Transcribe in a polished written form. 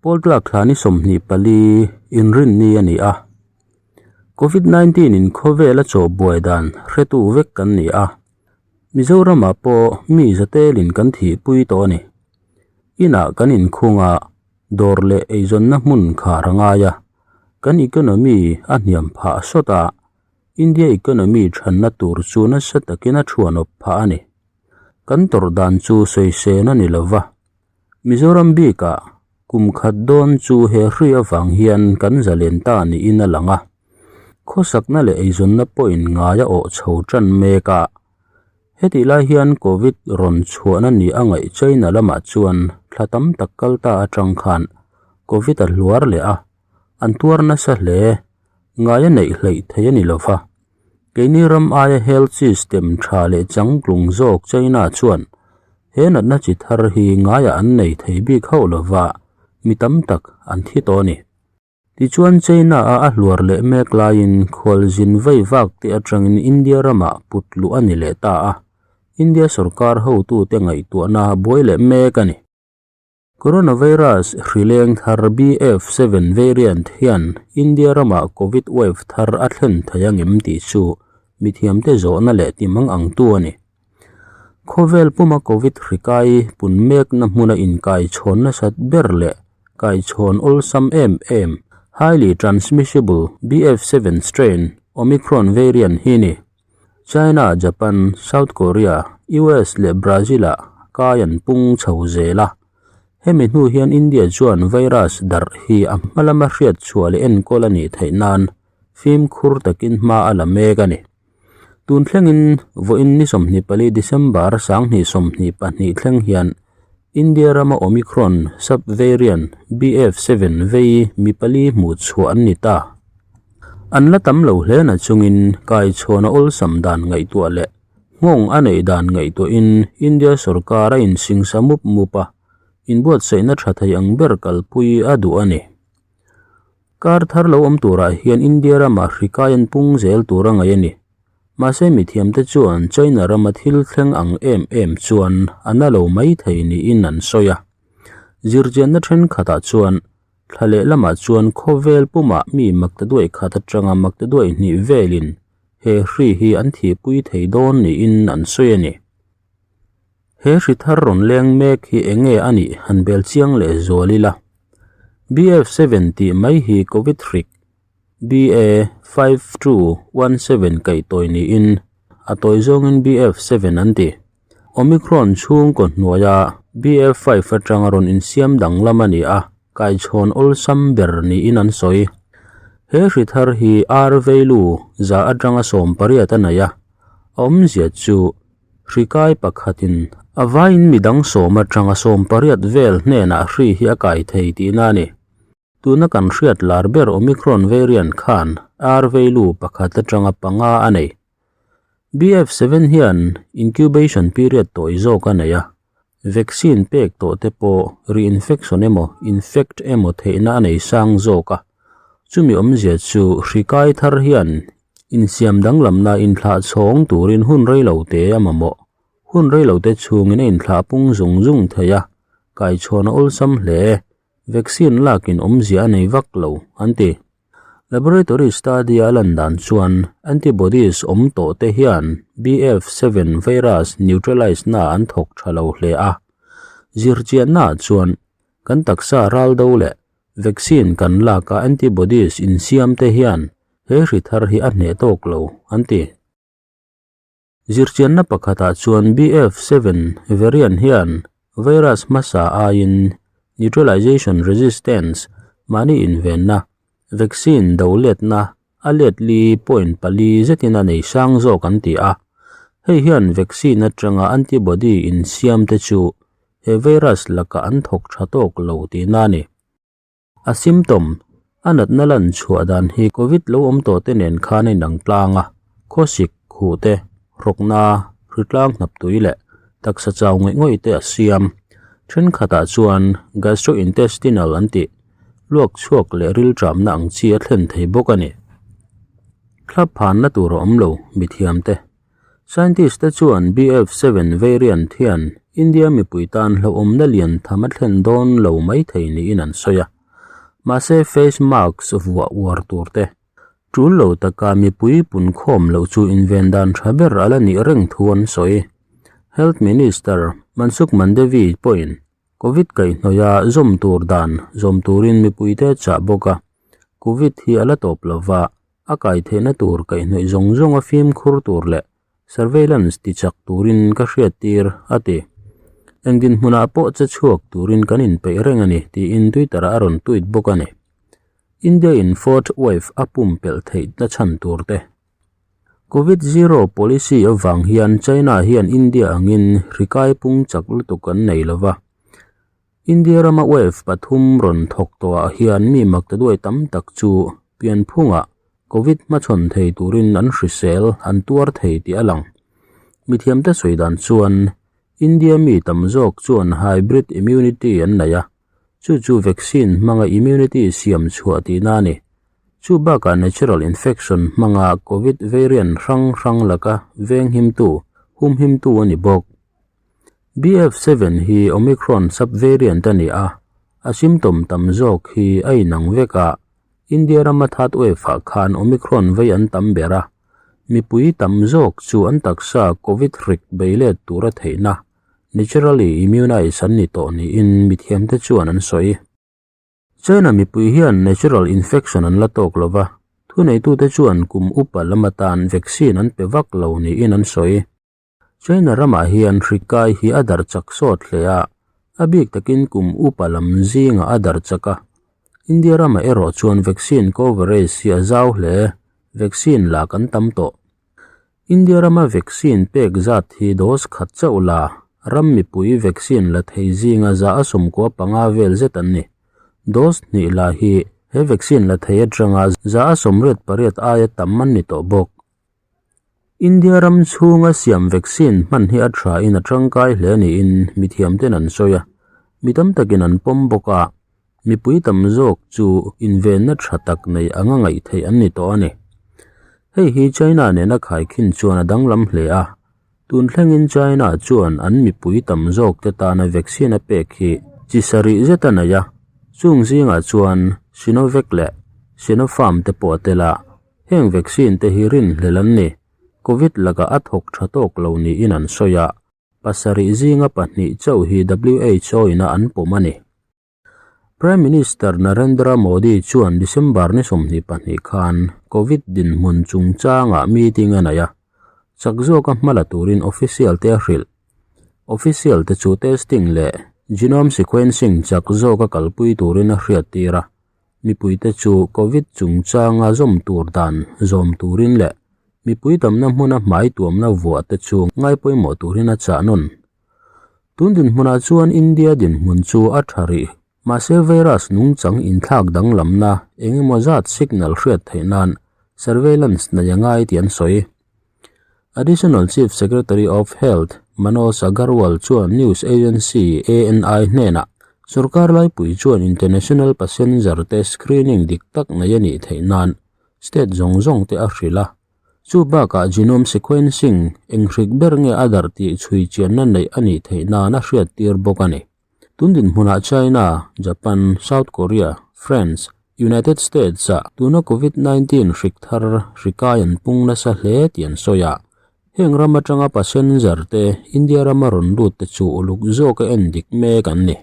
Pawltlak thla ni 24 inrinni a ni a. Covid 19 in khawvel a chawh buai dan hretu vek kan ni a. Mizoramah pawh mi zatelin kan thihpui tawh a ni. Inah kan inkhung a, dawr leh eizawnna hmun khar a ngai a. Kan economy a hniam phah sawt a, India economy thanna tur chu nasa takin a thuanawp phah a ni. Kan tawrh dan chu sawisên a ni lo va. Mizoram bikah kum khat dawn chu he hri avang hian kan zalen ta niin a lang a. Khawsakna leh eizawnna pawhin ngai a awh chho tan mek a. Hetih lai hian Covid rawn chhuahna ni a ngaih China lamah chuan thla tam tak kal ta atang khan Covid a hluar leh a, an tuar nasa hle. Ngai a neih hleih thei a ni lo va. Keini ram aia health system tha leh changtlung zawk China chuan he natna chi thar hi ngaiah an nei thei bik hauh lo va, mi tam tak an thi tawh a ni. Tichuan China-a a hluar leh mek laiin khualzin vei vak te atangin India ramah put luh a ni leh ta a, India sorkar hotute ngaihtuahna buai leh mek a ni. Coronavirus hrileng thar BF7 variant hian India ramah Covid wave thar a thlen thei angem tih chu mithiamte zawhna leh timang angtu a ni. Khawvel puma Covid hri kai pun mekna hmuna inkai chhawn nasat ber leh kaichhawn awlsam em em, highly transmissible BF7 strain, Omicron variant hi ni. China, Japan, South Korea, US leh Brazil-ah kai an pung chho zel a. Hemi hnu hian India chuan virus darh hi a hma lama hriat chhuah leh enkawl a nih theih nan fimkhur takin hma a la mek a ni. Tun thlengin vawiin ni 24 December 2022 thleng hian India rama Omicron sub-variant BF7 vei mi pali hmuh chhuah an ni ta. An la tam lo hle na chungin kaichhawn a awlsam dan ngaihtuah leh nghawng a neih dan ngaihtuahin India sorkar a insingsa mup mup a, inbuatsaihna tha thei ang ber kalpui a duh a ni. Kar thar lo awm turah hian India ramah hri kai an pung zel tur a ngaih a ni. Mahse mithiamte chuan China rama thil thleng ang em em chuan a na lo mai thei niin an sawi a. Zirchianna thenkhatah chuan Thla leh lamah chuan khawvel pumah mi makta duai khat atanga makta duai hnih velin he hri hi an thihpui thei dawn niin an sawi a ni. He hri thar rawn leng mek hi enge a nih han bel chiang leh zual ila. BF7 tih mai hi Covid hrik BA5217 kaihtawi niin a tawi zawngin BF7 an ti. Omicron chhungkaw hnuaia BF5 atanga rawn insiam danglam a ni a, kaichhawn awlsam ber niin an sawi. He hri thar hi R veilu za atanga 18 a nei a, a awmzia chu hri kai pakhatin a vaiin midang sawm atanga 18 vel hnenah hri hi a kai thei tihna a ni. Tuna kan hriat lar ber Omicron variant khan R veilu pakhat atanga panga a nei. BF7 hian incubation period tawi zawk a nei a, vaccine pek tawh te pawh reinfection emaw infect emaw theihna a nei sang zawk a. Chumi awmzia chu hri kai thar hian insiam danglamna inthlah chhawng turin hun reilote a mamawh. Hun reilote chhungin a inthlah pung zung zung thei a, kaichhawn a awlsam hle. Vaccine lakin awmzia a nei vak lo, an ti. Laboratory study a lan dan chuan antibodies awm tawh te hian BF7 virus neutralize na an thawk tha lo hle a. Zirchianna ah chuan kan taksa ral do leh vaccine kan laka antibodies insiam te hian he hri thar hi a hneh tawk lo, an ti. Zirchianna pakhatah chuan BF7 variant hian virus hmasa aiin neutralization resistance, mahni invenna, vaccine do letna a let li point pali zetin a nei sang zawk an ti a. Hei hian vaccine atanga antibody insiam te chu he virus lakah an thawk tha tawk lo tihna a ni. A symptom, a natna lan chhuah dan hi Covid lo awm tawh te nen khan a inang tlang a, khawsik, khuh te, hrawkna, hritlang hnaptui leh taksa chau ngawih ngawih te a siam. Thenkhatah chuan gastrointestinal an tih, luak chhuak leh rilṭamna ang chi a thlen thei bawk a ni. Thla phanna tur a awm lo, mithiam te. Scientist te chuan BF7 variant hian India mipui tan hlauhawmna lian tham a thlen dawn lo mai thei niin an sawi a. Mahse face mask vuah uar tur te, tul lo taka mipui punkhawm loh chu inven dan tha ber a la nih reng thu an sawi. Health Minister Mansukh Mandavi pawhin Covid kaihhnawih a zawm tur dan zawm turin mipuite a chah bawk a, Covid hi a la tawp lova, a kai theihna tur kaihhnawih zawng zawng a fimkhur tur leh surveillance ti chak turin ka hriat tir, a ti. Eng dinhmunah pawh che chhuak turin kan inpeih reng a ni, tiin Twitter-ah a rawn tweet bawk a ni. India-in fourth wave a pumpelh theih na chhan tur te. Covid zero policy avang hian China hian India angin hri kai pung chak lutuk an nei lo va. India rama wave pathum rawn thawk tawhah hian mi maktaduai tam tak chu pianphungah Covid hmachhawn thei turin an hrisel an tuar thei tih a lang. Mithiamte sawi dan chuan India mi tam zawk chuan hybrid immunity an nei a, chu chu vaccine hmanga immunity siam chhuah tihna a ni. Chu bakah natural infection hmanga Covid variant hrang hrang laka venghimtu, humhimtu a ni bawk. BF7 hi Omicron subvariant a ni a, a symptom tam zawk hi a inang vek a, India rama third wave-ah khan Omicron vei an tam ber a, mipui tam zawk chu an taksa Covid hrik bei let tura theihna, naturally immunized, an ni tawh niin mithiamte chuan an sawi. China mipui hian natural infection an la tawk lo va, thuneitute chuan kum upa lam atan vaccine an pe vak lo niin an sawi. China ramah hian hri kai hi a darh chak sawt hle a, a bik takin kum upa lam zingah a darh chak a. India ramah erawh chuan vaccine coverage hi a zau hle, vaccine la kan tam tawh. India rama vaccine pek zat hi dose khat chauh la, ram mipui vaccine la thei zinga za a 95 vel zet an ni. Dose hnih la hi he vaccine la thei atanga 88% aia tam an ni tawh bawk. India ram chhunga siam vaccine hman hi a tha in a tangkai hle niin mithiam ten an sawi a, mi tam takin an pawm bawk a, mipui tam zawk chu invenna tha tak nei anga ngaih theih an ni tawh a ni. Hei hi China nena khaikhin chuan a danglam hle a, tun thlengin China chuan an mipui tam zawk te tana vaccine a pek hi chi sarih zet a nei a, chung zingah chuan Sinovac leh Sinopharm te pawh a tel a, Heng vaccine te hi rinhlelh an ni. Covid lakah a thawk tha tawk lo niin an sawi a, pasarih zinga pahnih chauh hi WHO ina an pawm a ni. Prime Minister Narendra Modi chuan December ni 22 khan Covid dinhmun chungchangah meeting a nei a, chak zawka hma la turin official te a hrilh. Official te chu testing leh genome sequencing chak zawka kalpui turin a hriattir a. Mipuite chu Covid chungchanga zawm tur dan zawm turin leh mipui tamna hmuna hmai tuamna vuah te chu ngai pawimawh turin a chah nawn. Tun dinhmunah chuan India dinhmun chu a tha rih. Mahse virus nungchang inthlak danglamna eng emaw zat signal hriat theih nan surveillance nei a ngai tih an sawi. Additional Chief Secretary of Health Manoj Agarwal chuan news agency ANI hnenah sorkar laipui chuan international passenger te screening dik tak nei a nih theih nan state zawng zawng te a hrilh a. Chu bakah genome sequencing eng hrik ber nge a darh tih chhui chianna neih a nih theih nan a hriattir bawk a ni. Tun dinhmunah China, Japan, South Korea, France, United States-ah tuna Covid 19 hrik thar hri kai an pung nasa hle tih an sawi a. Heng ram atanga passenger te India rama rawn lut te chu uluk zawka en dik mek an ni.